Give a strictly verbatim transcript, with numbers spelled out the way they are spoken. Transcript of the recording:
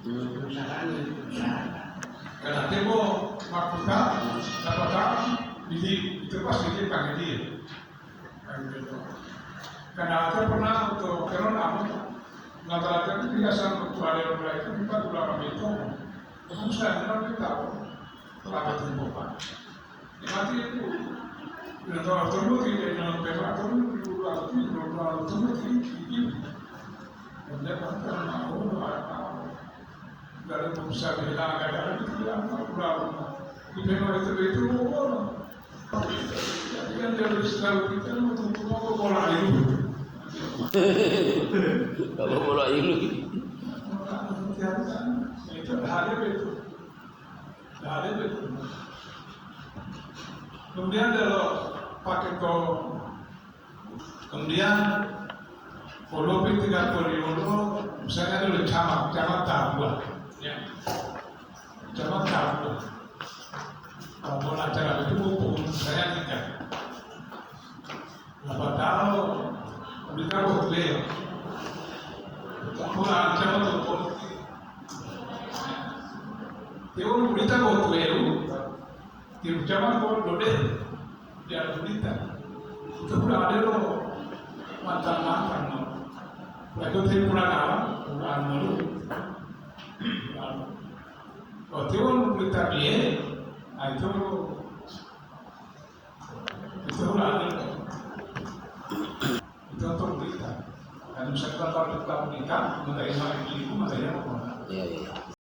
Perusahaan itu perusahaan. Karena tebo makuta, dapatang, jadi itu pasti dia pakai dia. Karena saya pernah untuk kenal aku, nggak tahu itu dia sama ketua D P R itu, kita udah kami itu. Terus saya kenal kita, terlambat tempo, Pak. Mati itu. Ina tahu tunggu di dalam pema tunggu di luar itu, di luar tunggu di itu. Dan dia kata mau ada tahu. Dari bisa bilang ada itu yang tahu berapa. Di pema itu itu mau. Jadi kan dia harus tahu kita mau tunggu mau bola itu. Kalau bola ilu. Itu ada itu. Nah, dia betul. Kemudian kalau pakai ko, kemudian kalau tiga periode, misalnya ada camat, camat tabua, ya, camat tabua. Kalau acara itu mau saya tiga. Lapatao uwito botuliyo. Pula ancawa to polisi. Tiyo uwito botuliyo. Tiyo jaman ko dode. Tiyo uwito. Itu pula adelo mantang-mantang no. Lalu tiyo pula kawan, pula anu. Watiwonu uwito biye, aito